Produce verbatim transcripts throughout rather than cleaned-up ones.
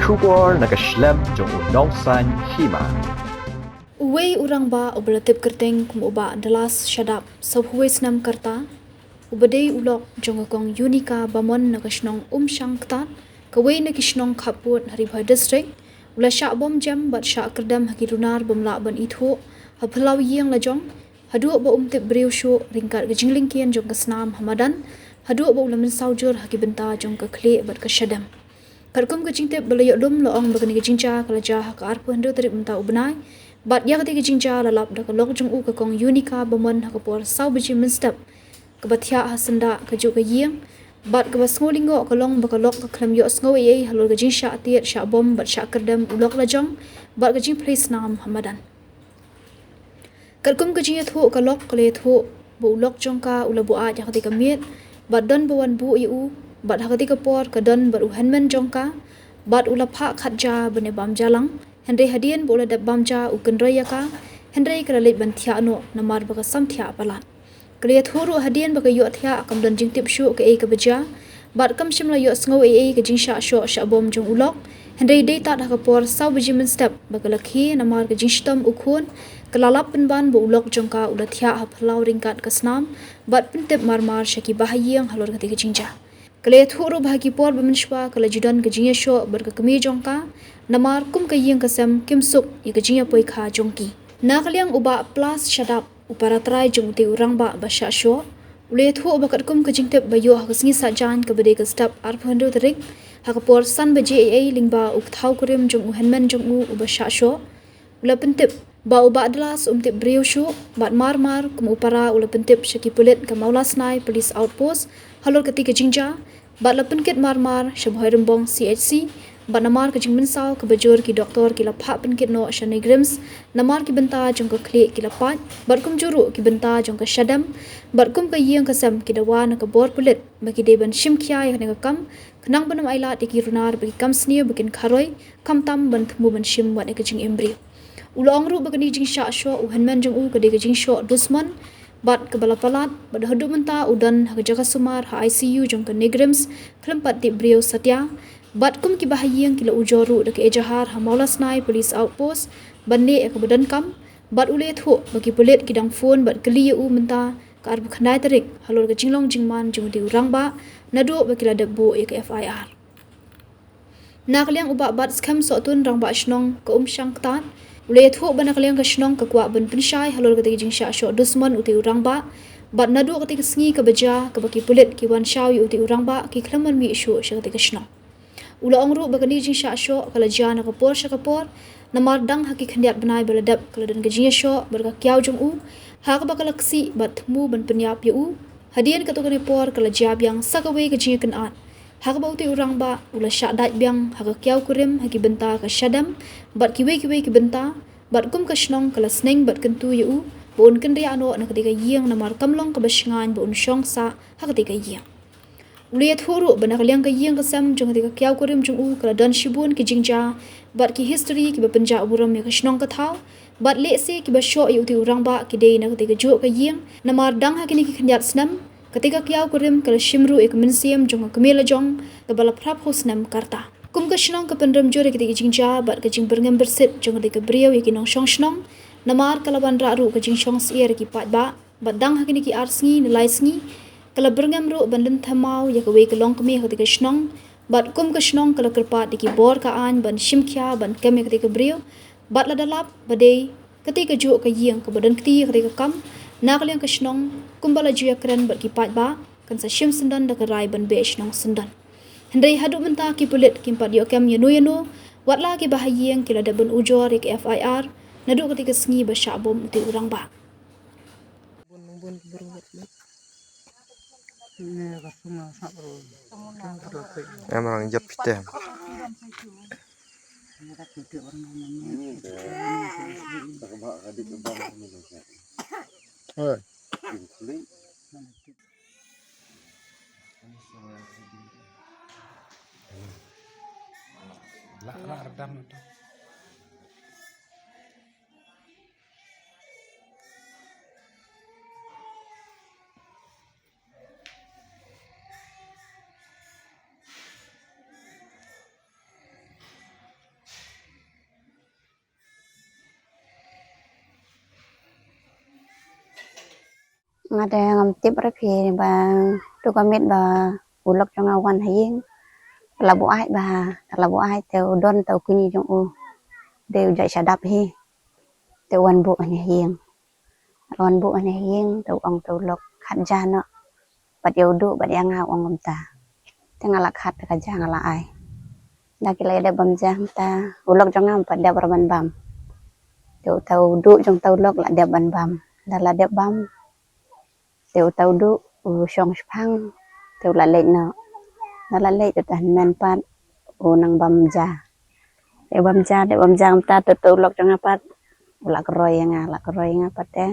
Khubor na ka shlem jong u nongsan hima. Uwei u rangbah uba la tip kyrteng kum u Bah Dalas Shadap, sawphew wei snem ka rta, uba dei u lok jong ka Kong Unika Bamon na ka shnong Umshang Ktat, kawei na ki shnong khappud ha Ri Bhoi District, u la shah bom jem bad shah kyrdem ha ki runar bym lah ban ithuh ha phyllaw ïing la jong, haduh ba um tip briew shuh ryngkat ka jinglyngkien jong ka snam ha madan, haduh ba u la mynsaw jur ha ki bynta jong ka khlieh bad ka shadem. Katkum ka jingtip ba la ïoh lum, la ong ba kane ka jingjia ka la jia ha ka arphew hynriew tarik mynta u bnai, bad ïa kata ka jingjia la lap da ka lok jong u ka Kong Unika Bamon ha ka por saw baje mynstep, kaba thiah ha syndah kajuh ka ïing, bad kaba sngew lyngngoh ka long ba ka lok ka khlem ïohsngew ei ei halor ka jingshah tied shah bom bad shah kyrdem u lok la jong bad ka jingphlei snam ha madan. Katkum ka jingïathuh ka lok, ka la ïathuh ba u lok jong ka u la buaid ha katei ka miet bad don ba wan buh ïa u, bad ha katei ka por ka don bad u hynmen jong ka, bad u la phah khatja ban ïa bam ja lang, hynrei hadien ba u la dep bam ja u kynroi ïa ka, hynrei ka la leit ban thiah noh namar ba ka samthiah palat. Ka la ïathuh ruh hadien ba ka ïohthiah kam don jingtip shuh kaei kaba jia, bad kam shym la ïohsngew ei ei ka jingshah shoh shah bom jong u lok, hynrei dei tad ha ka por saw baje mynstep ba ka la khie namar ka jingshitom u khun, ka la lap pynban ba u lok jong ka u la thiah ha phyllaw ryngkat ka snam, bad pyntip mar mar sha ki bahaïing halor katei ka jingjia. Ka la ïathuh ruh ba ha ki por ba mynshuwa ka la ju don ka jingïashoh bad ka kmie jong ka, namar kum ka ïing ka sem kim suk ïa ka jingïapoikha jong ki. Na ka liang u Bah Plas Shadap, u para trai jong utei u rangbah ba shah shoh, u la ïathuh ba katkum ka jingtip ba ïoh ha ka sngi Saitjaiñ kaba dei ka step arphew hynriew tarik, ha ka por san baje ei ei lyngba u kthaw kurim jong u hynmen jong u uba shah shoh, u la pyntip ba u Bah Dalas um tip briew shuh, bad mar mar kum u para u la pyntip sha ki pulit ka Mawlasnai Police Outpost halor katei ka jingjia, bad la pynkit mar mar sha Bhoirymbong C H C, bad namar ka jingmynsaw kaba jur ki doktor ki la phah pynkit noh sha NEIGRIHMS, namar ki bynta jong ka khlieh ki la pait, bad kumjuh ruh ki bynta jong ka shadem, bad kum ka ïing ka sem ki dawa na ka bor pulit ba ki dei ban shim khia ïa kane ka kam, khnang ban ym ailad ïa ki runar ba ki kam sniew ba kin kharoi, khamtam ban thmu ban shim wat ïa ka jingim briew. U la ong ruh ba kane ka jingshah shoh u hynmen jong u ka dei ka jingshoh dusmon, bad kaba la palat, bad haduh mynta u don ha ka jaka sumar ha I C U jong ka NEIGRIHMS, khlem pat tip briew satia, bad kum ki bahaïing ki la ujor ruh da ka ejahar ha Mawlasnai Police Outpost ban leh ïa kaba donkam, bad u la ïathuh ba ki pulit ki dang phone bad kylli ïa u mynta ka arphew khyndai tarik halor ka jinglong jingman jong utei u rangbah, naduh ba ki la dep buh ïa ka F I R. Na ka liang u Bah Batskhem Sohtun, rangbah shnong ka Umshang Ktat, u la ïathuh ba na ka liang ka shnong ka kwah ban pynshai halor katei ka jingshah shoh dusmon utei u rangbah, bad naduh katei ka sngi kaba jia kaba ki pulit ki wan shaw ïa utei u rangbah ki khlem wan mih shuh sha katei ka shnong. U la ong ruh ba kane ka jingshah shoh ka la jia na ka por sha ka por, namar dang ha ki khyndiat bnai ba la dep ka la don ka jingïashoh bad ka kiaw jong u, ha kaba ka la ksih bad thmu ban pynïap ïa u. Hadien katto katne por ka la jia biang sa kawei ka jingïakynad, ha kaba utei u rangbah u la shah dait biang ha ka kiaw kurim ha ki bynta ka shadem bad kiwei kiwei ki bynta, bad kum ka shnong ka la sneng bad kyntu ïa u ba un kynriah noh na katei ka ïing namar kam long kaba shngaiñ ba un shong sah ha katei ka ïing. U la ïathuh ruh ba na ka liang ka ïing ka sem jong katei ka kiaw kurim jong u ka la don shibun ki jingjia bad ki history kiba pynjah burom ïa ka shnong ka thaw, bad lehse kiba shoh ïa utei u rangbah ki dei na katei kajuh ka ïing, namar dang ha kine ki khyndiat snem katei ka kiaw kurim ka la shim ruh ïa ka mynsiem jong ka kmie la jong kaba la phraphew snem ka rta. Kum ka shnong ka pynrem jur ïa katei ka jingjia bad ka jingbyrngem byrsit jong katei ka briew ïa ki nongshong shnong, namar ka la wanrah ruh ka jingshong syiar ïa ki paidbah, bad dang ha kine ki ar sngi ne lai sngi ka la byrngem ruh ban lynthem maw ïa kawei ka longkmie ha katei ka shnong, bad kum ka shnong ka la kyrpad ïa ki bor ka aiñ ban shim khia ban kem ïa katei ka briew, bad lada lap ba dei katei kajuh ka ïing kaba don kti ïa katei ka kam, na ka liang ka shnong kumba la ju ïakren bad ki paidbah, kan sa shim syndon da ka rai ban beh shnong syndon. Hynrei haduh mynta ki pulit kim pat ïoh kem ïano ïano, watla ki bahaïing ki la dep ban ujor ïa ka F I R naduh katei ka sngi ba shah bom utei u rangbah. Em rang jap pite. Oi. Lah, lah, redam itu. Nga te ngam tip re phi ba tu ka miet ba u lok jong nga u wan ha ïing. Te la buaid ba, te la buaid te u don te u kñi jong u. Te u jait shadap hi. Te u wan buh ha ïing. Wan buh ha ïing te u ong te u lok khat ja noh. Bad ïa u duh bad ïa nga, u ong kumta. Te nga la khat te ka ja nga la ai. Da ki la ïa dep bam ja mynta, u lok jong nga ym pat dep ruh ban bam. Te uta u duh jong uta u lok la dep ban bam. Da la dep bam. Te uta u duh u shong shipang. Te u la leit noh. Da la leit te uta u hynmen pat u nang bam ja. Te bam ja, te bam ja mynta te uta u lok jong nga pat u la kroi ïa nga, la kroi ïa nga pat te.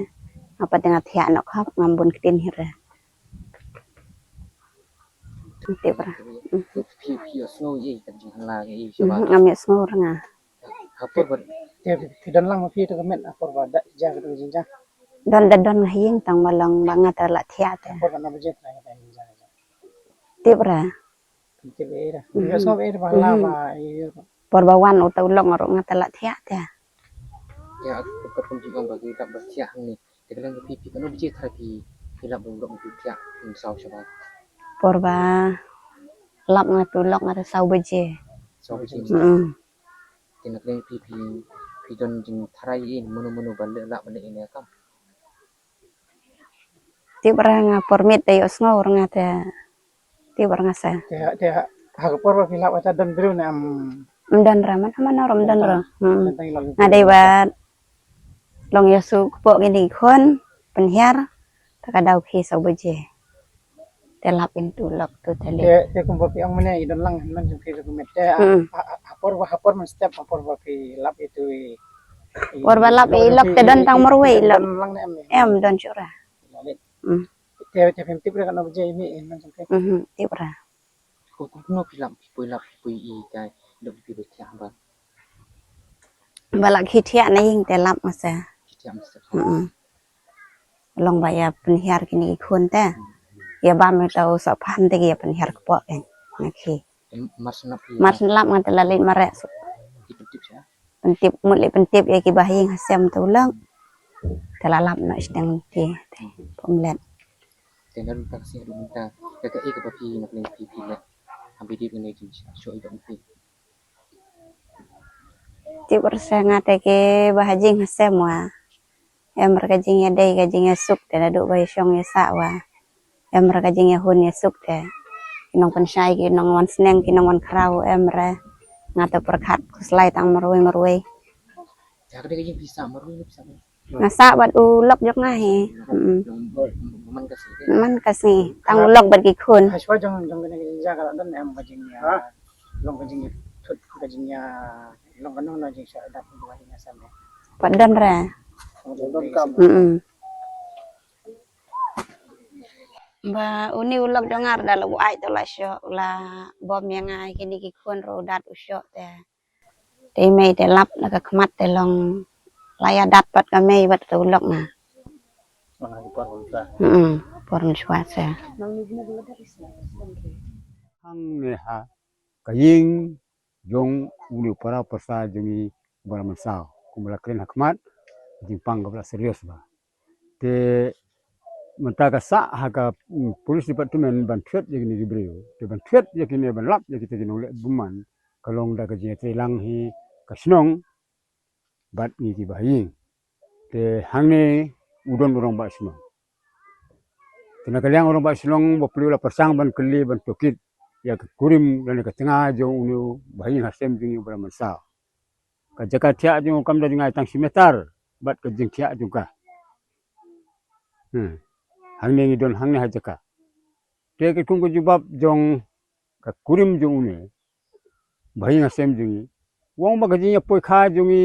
Nga pat te nga thiah noh khop, ngam bun ktien hi re. Tip ra. Phi, phi ïohsngew ïa ka jinghylla ïa i Mhm, shabab. Ngam ïohsngew ra nga. Ha por ba Te phi don lang ma phi tu ka miet ha por ba da ja ka tu jingjia. Don da don ha ïing tang ba long ba nga te la thiah te. Ha por ba na baje ka jingjia. Tip ra. Tip ra. Mhm. Ïohsngew ra ba la Mhm. ba ïa. Por ba wan uta u lok nga ruh nga te la thiah te. Ïa ka pun jingong ba ki lap ba thiah ni. Te ka liang ka phi, phi katno baje tharai phi, phi lap ba u lok u thiah mynsaw shabab? Por ba lap nga tu lok nga te saw baje. Saw baje. Mm. Te na ka liang phi, phi, phi don jingtharai ïa mano mano ba leh lap ba leh ïa kam? Tip ra nga por miet te ïohsngew ra nga te. Tip ra nga sa. Te, te ha ka por ba phi lap ata don briew ne em? Ym don ra, man, man ruh ym don ra. Hmm. Nga dei ba long ïa suk kpoh kine ki khun, pynhiar, te ka daw phi saw baje. Te lap ïa utu u lok tu te leh. Te, te kumba phi ong mynne i don lang hynmen jong phi ruh kumne. Te ha, Hmm. ha, ha por ba, ha por mynstep, ha por ba phi lap ïa utu i, i, Por ba lap i lok te don tang marwei i lok. Don lang ne em? Em, don shuh ra. Hmm. Te, te phim tip re katno baje i mih hynmen jong phi? Mhm, tip ra. Ko kumno phi lap, phi poi lap, phi poi i kai, dok phi poi thiah ba. Ba la khie thiah na ïing te lap nga sa. Khie thiah nga sa. Mm-mm. Long ba ïa pynhiar kine ki khun te. Ïa bam ïa uta u sohphan te ki ïa pynhiar kpoh ïa nga khie. Em, mar shu lap phi. Mar shu lap nga te la leit mareh suk. Ki pyntip sha? Pyntip, mut leit pyntip ïa ki bahaïing hasem te u lok. Te la lap noh shiteng te. Te pom let. Te na ruh ka sngi haduh mynta, ka kaei kaba phi na ka liang phi phi leh? Haba dei kane jingshoh ïa phi. Tip ra sa nga te ki bahaïing hasem wa. Em ra ka jingïadei ka jingïasuk te naduh ba ïashong ïasah wa. Em ra ka jingïahun ïasuk te. Ki nongpynshai ki nongwan sneng ki nongwan khraw em ra. Nga te pyrkhat khuslai tang marwei marwei. Ïa ka dei ka jingpisa marwei ne pisa. Nga sah bad u lok jong nga hi. Mm. Man ka sngi. Man ka sngi. Tang u lok bad ki khun. Hashwa jong, jong kane ka jingïa ka la don em ka jingïa. Ha? Long ka jingïa thut ka jingïa. Long ka nong na jingïa dap ka jingïa sam. Pat don re. Long don kam. Mm. Ba uni u lok jong nga da la buaid to la shoh la bom ïa nga kine ki khun ro dat u shoh te. Te mei te lap na ka khmat te long la ïa dat pat ka mei bad ka u lok nga. Hmm, por ngi shwa se. Hangne ha ka ïing jong uni u para pyrsa jong ngi u Bara Mynsaw. Kumba la kren ha khmat, jingpang kaba la serious ba. Te mynta ka sah ha ka, mm, police department ban thied ïa kine ki briew. Te ban thied ïa kine ban lap ïa kita ki nongleh bymman ka long da ka jingïatreilang hi ka shnong bad ngi ki bahaïing. Te hangne u don u rangbah shnong. Te na ka liang u rangbah shnong ba plie u la pyrshang ban kylli ban tohkit ïa ka kurim lane ka tnga jong une u bahaïing hasem jong ngi u Bara Mynsaw. Ka jaka thiah jong u kam da jngai tang shi meter bad ka jingthiah jong ka. Hmm. Hangne ngi don hangne ha jaka. Te ka kum ka jubab jong ka kurim jong une bahaïing hasem jong ngi. U ong ba ka jingïapoi kha jong ngi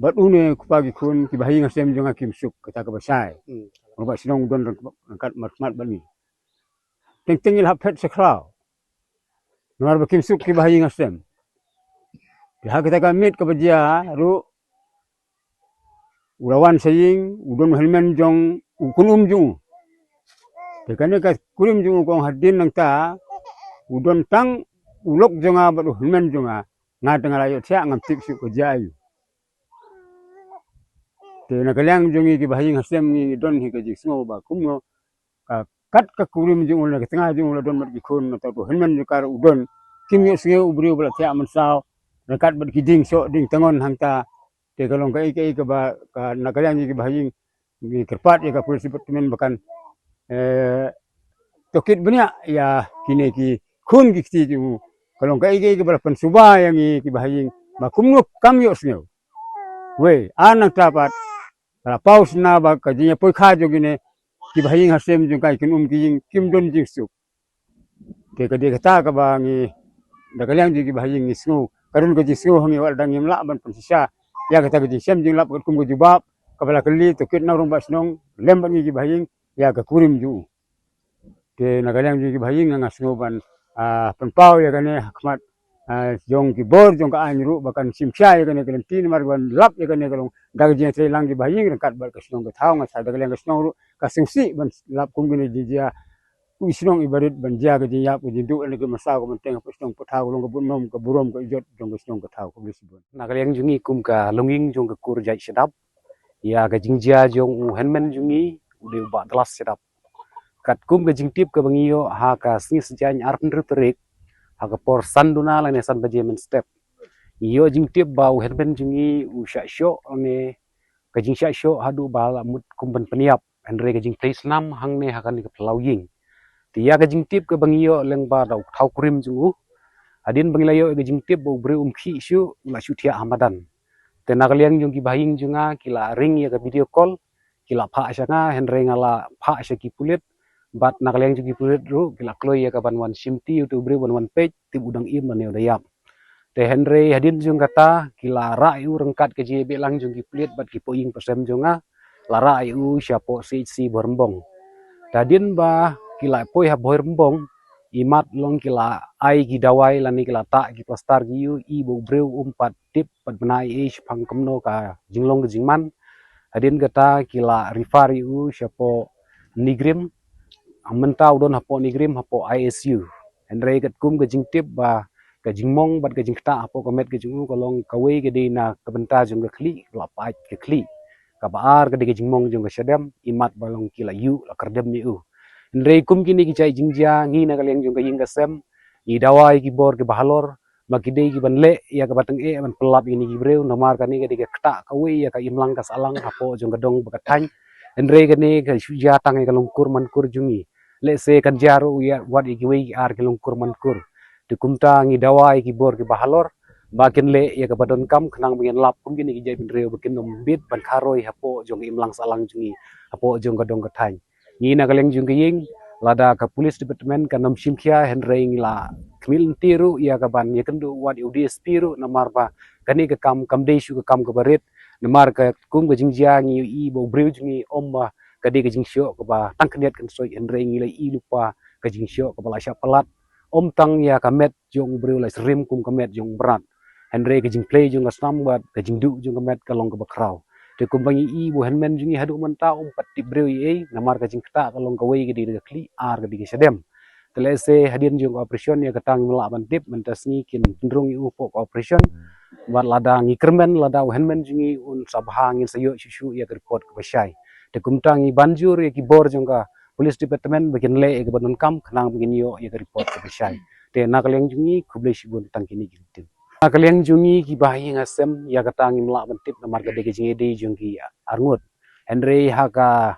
bad une u kpa ki khun ki bahaïing hasem jong nga kim suk kata kaba shai. Hmm. Rangbah shnong u don ryngkat markhmat bad ngi. Teng teng ngi la hap phet sha khraw. Namar ba kim suk ki bahaïing hasem. Te ha kata ka miet kaba jia ruh u la wan sha ïing u don u hynmen jong u kynum jong u. Te kane ka kurim jong u ka ong hadien nangta u don tang u lok jong nga bad u hynmen jong nga. Nga te nga la ïoh thiah ngam tip shuh ka jia aïu. Te na ka liang jong ngi ki bahaïing hasem ngi don hi ka jingsngew ba kumno ka kat ka kurim jong u ne ka tnga jong u la don bad ki khun, nangta u hynmen jong ka ruh u don. Kim ïohsngew u briew ba la thiah mynsaw ryngkat bad ki dieng soh dieng tngon hangta. Te ka long kaei kaei kaba ka na ka liang jong ki bahaïing ngi kyrpad ïa ka police department ba kan, eh, tohkit bniah ïa kine ki khun ki kti jong u. Ka long kaei kaei kaba la pynsuba ïa ngi ki bahaïing ba kumno kam ïohsngew. Wei, ar nangta pat ka la paw sna ba ka jingïapoikha jong kine ki bahaïing hasem jong ka kin um ki ïing kim don jingsuk. Te ka dei kata kaba ngi da ka liang jong ki bahaïing ngi sngew, ka don ka jingsngew ha ngi wat la dang ngim lah ban pynshisha ïa kata ka jingshem jinglap katkum ka jubab kaba la kylli tohkit na u rangbah shnong lem bad ngi ki bahaïing ïa ka kurim jong u. Te na ka liang jong ki bahaïing nga sngew ban, ah, pynpaw ïa kane ha khmat, ah, jong ki bor jong ka aiñ ruh ba kan shim khia ïa kane ka lynti namar ban lap ïa kane ka long da ka jingïatreilang ki bahaïing ryngkat bad ka shnong ka thaw. Nga sa da ka liang ka shnong ruh ka sngewsih ban lap kum kine jingjia u shnong i barit ban jia ka jingïap ka jingduh lane ka mynsaw ka mynteng hapoh shnong hapoh thaw ka long ka bun nom ka burom ka ijot jong ka shnong ka thaw. Khublei shibun. Na ka liang jong ngi kum ka longïing jong ka kur jait Shadap, ïa ka jingjia jong u hynmen jong ngi u dei u Bah Dlas Shadap. Katkum ka jingtip kaba ngi ïoh ha ka sngi Saitjaiñ arphew hynriew tarik ha ka por san duna lane san baje mynstep, ngi ïoh jingtip ba u hynmen jong ngi u shah shoh lane ka jingshah shoh haduh ba la mut kum ban pynïap, hynrei ka jingtrei snam hangne ha kane ka phyllaw ïing. Te ïa ka jingtip kaba ngi ïoh lyngba da u thaw kurim jong u, hadien ba ngi la ïoh ïa ka jingtip ba u briew um khih shuh u la shu thiah ha madan. Te na ka liang jong ki bahaïing jong nga ki la ring ïa ka video call, ki la phah sha nga, hynrei nga la phah sha ki pulit. Bad na ka liang jong ki pulit ruh ki la kloi ïa ka ban wan shimti ïa uto u briew ban wan peit tip u dang im lane u da ïap. Te hynrei hadien jong kata ki la rah ïa u ryngkat ka jingïabeh lang jong ki pulit bad ki pawying pasem jong nga, la rah ïa u shapoh C H C Bhoirymbong. Te hadien ba ki la poi ha Bhoirymbong, imat long ki la ai ki dawai lane ki la tah ki plastar ki ïa u, i ba u briew um pat tip pat bna ei ei shaphang kumno ka jinglong ka jingman. Hadien kata ki la refer ïa u shapoh NEIGRIHMS, mynta u don hapoh NEIGRIHMS hapoh I S U. Hynrei katkum ka jingtip ba ka jingmong bad ka jingktah hapoh ka met ka jong u ka long kawei ka dei na ka bynta jong ka khlieh, ka la pait ka khlieh. Kaba ar ka dei ka jingmong jong ka shadem, imat ba long ki la ïuh la kyrdem ïa u. Hynrei kum kine ki jait jingjia ngi na ka liang jong ka ïing ka sem ngi dawa ïa ki bor kiba halor, ba ki dei ki ban leh ïa kaba tyngeh ban pynlap ïa kine ki briew, namar kane ka dei ka ktah kawei ïa ka imlang ka sahlang hapoh jong ka dong bad ka thaiñ. Hynrei kane ka shu jia tang ïa ka longkur mankur jong ngi. Lehse kan jia ruh ïa wat ïa kiwei ki ar ki longkur mankur. Te kumta ngi dawa ïa ki bor kiba halor ba kin leh ïa kaba donkam khnang ba ngin lap kum kine ki jaitbynriew ba kin ym bit ban kharoi hapoh jong ka imlang sahlang jong ngi, hapoh jong ka dong ka thaiñ. Ngi na ka liang jong ka ïing, lada ka police department kan ym shim khia, hynrei ngi la khmih lynti ruh ïa ka ban ïakynduh wat ïa u D S P ruh, namar ba kane ka kam kam dei shuh ka kam kaba rit, namar ka kum ka jingjia ngi ïohi ba u briew jong ngi ym ba ka dei ka jingshoh kaba tang khyndiat khynsoit, hynrei ngi la ïohi lypa ka jingshoh kaba la shah palat, ym tang ïa ka met jong u briew la syriem kum ka met jong u mrad. Hynrei ka jingphlei jong ka snam bad ka jingduh jong ka met ka long kaba khraw. Te kumba ngi ïohi ba u hynmen jong ngi haduh mynta um pat tip briew ei ei, namar ka jingktah ka long kawei ka dei ka khlieh, ar ka dei ka shadem. Te lehse hadien jong ka operation ïa kata ngim lah ban tip, mynta sngi kin pynrung ïa u hapoh ka operation. Bad lada ngi kyrmen lada u hynmen jong ngi un sa bha ngin sa ïoh shuh shuh ïa ka report kaba shai. Te kumta ngi ban jur ïa ki bor jong ka police department ba kin leh ïa kaba donkam khnang ba ngin ïoh ïa ka report kaba shai. Te na ka liang jong ngi khublei shibun tang kine ki ktien. Na ka liang jong ngi kiba ha ïing ha sem ïa kata ngim lah ban tip namar ka dei ka jingïadei jong ki arngut. Hynrei ha ka,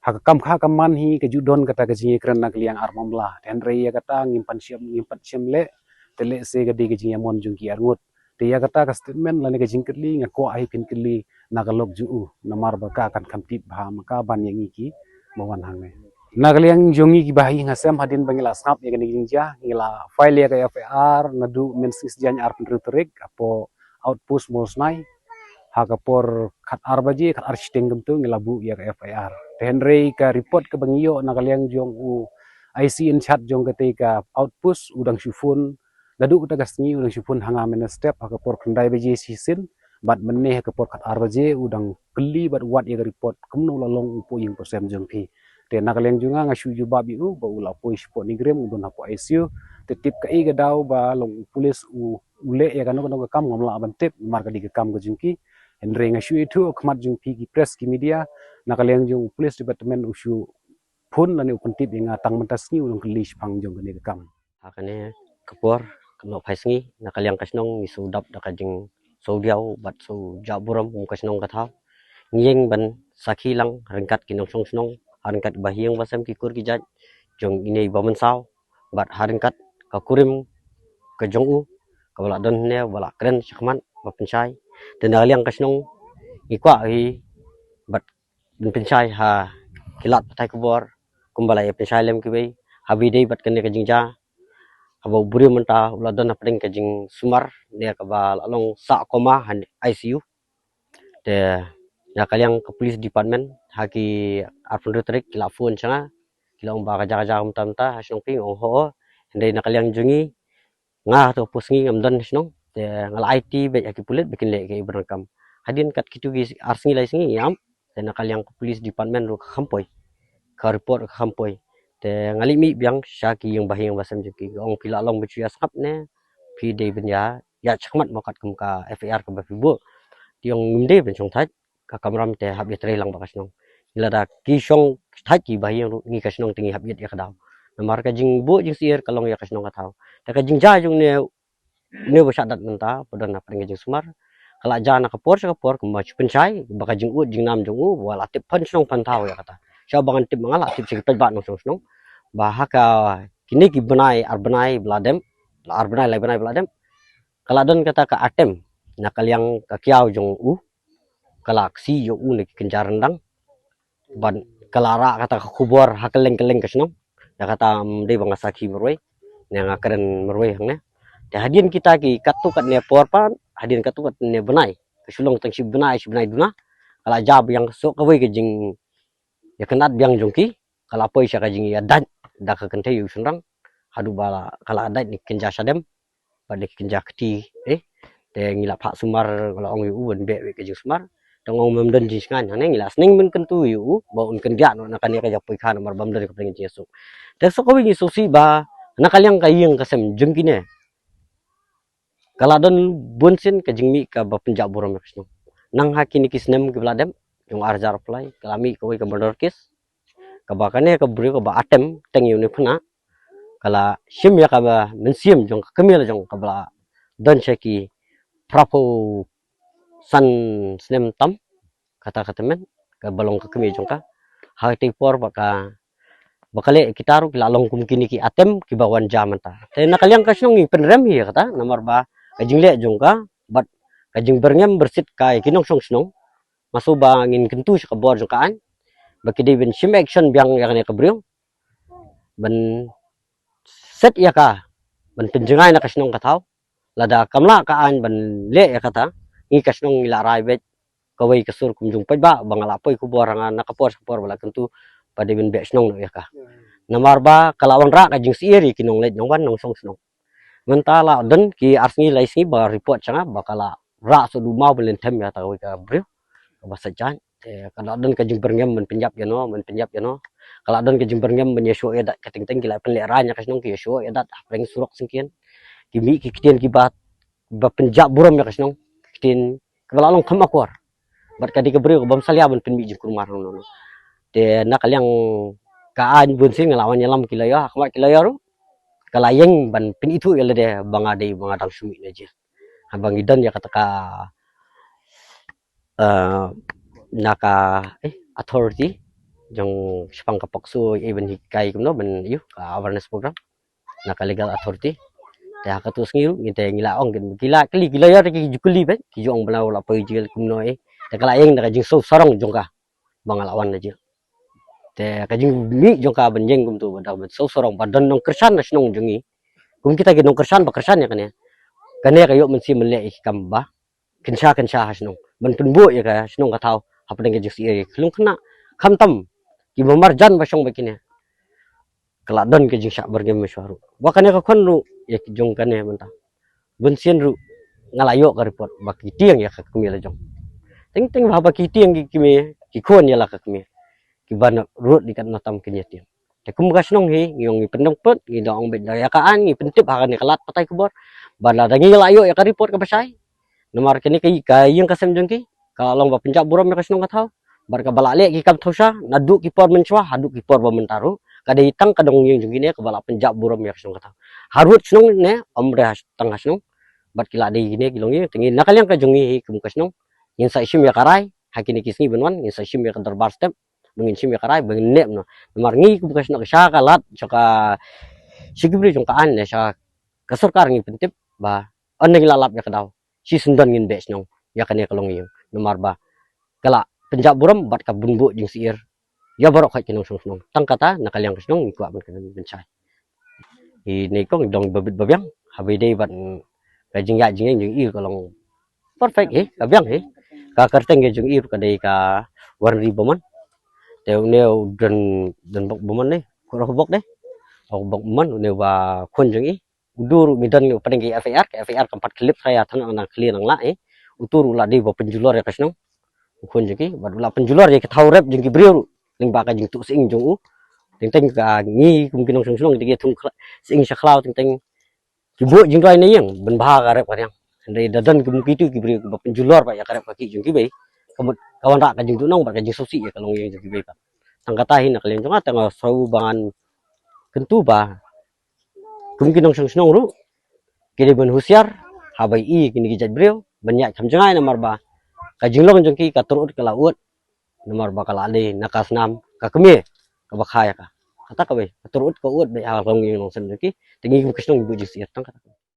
ha ka kam kha kam man hi ka ju don kata ka jingïakren na ka liang ar mamla. Te hynrei ïa kata ngim pan shem, ngim pat shem leh. Te lehse ka dei ka jingïamon jong ki arngut. Te ïa kata ka statement lane ka jingkylli nga kwah hi phin kylli na ka lok jong u, namar ba ka kan kham tip bha ma ka ban ïa ngi kiba wan hangne. Na ka liang jong ngi kiba ha ïing ha sem hadien ba ngi la sngap ïa kane ka jingjia ngi la file ïa ka F I R naduh mynsngi Saitjaiñ arphew hynriew tarik hapoh outpost Mawsnai. Ha ka por khat ar baje, khat ar shiteng kumto ngi la buh ïa ka F I R. Te hynrei ka report kaba ngi ïoh na ka liang jong u I C in charge jong katei ka outpost u dang shu phone naduh kata ka sngi u dang shu phone ha nga mynne step ha ka por khyndai baje shisien, bad mynne ha ka por khat ar baje u dang kylli bad wad ïa ka report kumno la long u poh ïing poh sem jong phi. Te na ka liang jong nga nga shu jubab ïa u ba u la poi shapoh NEIGRIHMS, u don hapoh I C U. Te tip kaei ka daw ba long u police u, u leh ïa kano kano ka kam ngam lah ban tip namar ka dei ka kam ka jong ki. Hynrei nga shu ïathuh khmat jong phi ki press ki media, na ka liang jong u police department u shu phone lane u pyntip ïa nga tang mynta sngi u long kylli shaphang jong kane ka kam. Ha kane ka por ka nohphai sngi na ka liang ka shnong ngi shu dap da ka jingsngewdiaw bad sngewjah burom kum ka shnong ka thaw. Ngi ïeng ban sakhi lang ryngkat ki nongshong shnong, ha ryngkat ki bahaïing bahasem ki kur ki jait jong ine i Bah Mynsaw bad ha ryngkat ka kurim ka jong u kaba la don hangne ba la kren shakhmat ba pynshai. Te na ka liang ka shnong ngi kwah hi bad ban pynshai ha ki lad pathai khubor kumba la ïa pynshai lem kiwei, haba ïadei bad kane ka jingjia haba u briew mynta u la don hapdeng ka jingsumar ne kaba la long sah coma ha I C U. Te na ka liang ka police department ha ki arphew hynriew tarik ki la phone sha nga, ki la ong ba ka jia ka jia mynta mynta ha shnong phi, nga ong ho. Hynrei na ka liang jong ngi nga ha to pus ngi ngam don ha shnong, te nga la aiti beit ha ki pulit ba kin leh ïa ka i ba donkam. Hadien kat kitu ki ar sngi lai sngi ngam. Te na ka liang ka police department ruh ka kham poi, ka report ka kham poi. Te nga leit mih biang sha ki ïing bahaïing bahasem jong ki, nga ong phi la long ba shu ïa sngap ne phi dei ban ïa ïa shakhmat mo katkum ka F I R kaba phi buh. Te ong ngim dei ban shong thait, ka kamram te hap ïatrei lang bad ka shnong. Lada ki shong thait ki bahaïing ruh ngi ka shnong te ngi hap ïit ïa ka daw. Namar ka jingbuh jingsyier ka long ïa ka shnong ka thaw. Te ka jingjia jong ne ne ba shah dat mynta ba don hapdeng ka jingsumar. Ka la jia na ka por sha ka por kumba shu pynshai ba ka jingud jingnam jong u ba la tip phan shnong phan thaw ïa kata. Sha ba ngan tip ma nga la tip sha ki paidbah nongshong shnong ba ha ka kine ki bnai ar bnai ba la dem, la ar bnai lai bnai ba la dem, ka la don kata ka attempt na ka liang ka kiaw jong u, ka la ksi ïa u na ki kynja ryndang. Ban ka la rah kata ka khubor ha kylleng kylleng ka shnong. Ïa kata, mm, dei ba nga sakhi marwei ne nga kren marwei hangne. Te hadien kita ki katto katne por pat, hadien katto katne bnai, ka shu long tang shi bnai shi bnai duna, ka la jia biang suk kawei ka jing ïa kynat biang jong ki, ka la poi sha ka jingïadait da ka kynthei u shynrang haduh ba la, ka la dait na ki kynja shadem bad na ki kynja kti. Eh, te ngi la phah sumar, nga la ong ïa u ban beh wei ka jingsumar. Te nga ong mem don jingshngaiñ hangne, ngi la sneng ban kyntu ïa u ba un kyndiah noh na kane ka jingpoikha namar ba ym don ka pdeng jingsuk. Te suk kawei ngi sngewsih ba na ka liang ka ïing ka sem jong kine ka la don bun sien ka jingmih kaba pynjah burom ïa ka shnong. Nang ha kine ki snem kiba la dep jong ar hajar arphew lai ka la mih kawei ka murder case kaba kane ka briew kaba attempt teng ïa une u khynnah ka la shim ïa kaba mynsiem jong ka kmie la jong kaba la don sha ki phraphew san snem tam. Kata ka tymmen kaba long ka kmie jong ka. Ha katei por ba ka, ba ka leh kita ruh ki la long kum kine ki attempt kiba wan jia mynta. Te na ka liang ka shnong ngi pynrem hi ïa kata namar ba ka jingleh jong ka bad ka jingbyrngem byrsit ka ïa ki nongshong shnong. Nga shu ba ngin kyntu sha ka bor jong ka aiñ ba ki dei ban shim action biang ïa kane ka briew ban set ïa ka, ban pynjngai na ka shnong ka thaw. Lada kam lah ka aiñ ban leh ïa kata, ngi ka shnong ngi la rai beit kawei ka sur kum jong paidbah ba nga la poi khubor ha nga na ka por sha ka por ba la kyntu ba dei ban beh shnong noh ïa ka. Namar ba ka la wanrah ka jingsyier ïa ki nongleit nongwan nongshong shnong. Mynta la don ki ar sngi lai sngi ba report sha nga ba ka la rah shuh du maw ban lynthem ïa kata kawei ka briew kaba sait jaiñ. Te ka la don ka jingbyrngem ban pynïap ïano, ban pynïap ïano. Ka la don ka jingbyrngem ban ïashoh ïadat, ka teng teng ki la pynlehrain ïa ka shnong ki ïashoh ïadat hapdeng surok syngkien. Ki mih ki ktien kiba, ba pynjah burom ïa ka shnong. Ki ktien kiba la long kham akor. Bad ka dei ka briew kaba ym salia ban pynmih jingkulmar hangno hangno. Te na ka liang ka aiñ bun sien nga la wan ïalam ki lawyer, ha khmat ki lawyer ruh ka la ïeng ban pynithuh ïa lade ba nga dei ba nga dang shu mih na jel. Haba ngi don ïa kata ka, eh, na ka, eh, authority jong shaphang ka POCSO, eh, ban hikai kumno ban ïoh ka awareness program na ka legal authority. Te ha katu sngi ruh ngi te ngi la ong kin ki la kylli ki lawyer ki ju kylli beit ki ju ong ba la poi jel kumno, eh. Te ka la ïeng da ka jingsngewsarong jong ka ba nga la wan na jel. Te ka jingmih jong ka ban ïeng kumtu ba da ban sngewsarong ba don nongkyrshan na shnong jong ngi. Kum kita ki nongkyrshan ba kyrshan ïa kane. Kane ka ïoh mynsiem ban leh ïa ki kam ba kynsha kynsha ha shnong ban pynbuh ïa ka shnong ka thaw hapdeng ka jingsyier ïa ki khyllung khynnah. Khamtam kiba marjan ba shong ba kine. Ka la don ka jingshah byrngem mynshuwa ruh. Ba kane ka khon ruh ïa ki jong kane mynta. Bun sien ruh nga la ïoh ka report ba ki tieng ïa ka kmie la jong. Teng teng ba haba ki tieng ki kmie ki khon ïa la ka kmie. Kiba na rud di katno tam kin ïa tieng. Te kum ka shnong hi ngi ong ngi pyndong put ngi da ong beit da ïa ka aiñ ngi pyntip ha kane ka lad pathai khubor. Ba lada ngi la ïoh ïa ka report kaba shai. Namar kane ka, ka ïing ka sem jong ki. ka long ba pynjah burom ïa ka shnong ka thaw. Bad kaba la leh ki kam thaw sha naduh ki por mynshuwa haduh ki por ba mynta ruh, ka dei tang ka dong ïing jong kine kaba la pynjah burom ïa ka shnong ka thaw. Harud shnong ne ym re tang ha shnong. Bad ki la dei kine ki long ïing, te ngi na ka liang ka jong ngi hi kum ka shnong, ngin sa shim ïa ka rai ha kine ki sngi ban wan, ngin sa shim ïa ka dorbar step, ba ngin shim ïa ka rai ba ngin nep noh. Namar ngi kum ka shnong sha ka lad sha ka, sha ki briew jong ka aiñ ne sha ka sorkar ngi pyntip ba ynda ngi la lap ïa ka daw, shi syndon ngin beh shnong ïa kane ka long ïing. Namar ba ka la pynjah burom bad ka bun buh jingsyier ïa baroh khoit ki nongshong shnong. Tang kata na ka liang ka shnong ngi kwah ban kynshai. Ine kong dong ba bit ba biang, haba ïadei bad ka jingïaid jingïeng jong i ka long perfect hi, ka biang hi. Ka kyrteng ka jong i ka dei ka Wanri Bowman. Te une u Don, Don Bok Bowman ne, ko Bok de. Bok Bowman une ba khun jong i. U dur u midon u pdeng ka F I R, ka F I R kam pat khyllip sa ïa tang nang khlieh nang lah hi. U dur u la dei ba pynjulor ïa ka shnong. U khun jong ki, bad u la pynjulor ïa ka thaw rep jong ki briew ruh lyngba ka jingtuh sying jong u. Teng teng ka ngi kum ki nongshong shnong te ki thung khla-, sying sha khlaw teng teng ki buh jingduwai na ïing ban bha ka rep ka riang. Hynrei da don ki mut kitu ki briew kiba pynjulor ba ïa ka rep ka ki jong kiwei, ka mut ka wanrah ka jingduhnong bad ka jingsngewsih ïa ka long ïing jong kiwei pat. Tang kata hi na ka liang jong nga te nga sngewbha ban kyntu ba kum ki nongshong shnong ruh ki dei ban husiar haba ïohi kine ki jait briew ban ïaid kham jngai namar ba ka jinglong jong ki ka tur ud ka la ud. Namar ba ka la dei na ka snam ka kmie kaba kha ïa ka. Kata kawei, ka tur ud ka ud beit ha ka long ïing long sem jong ki. Te ngi kum ka shnong ngi buh jingsyier tang kata.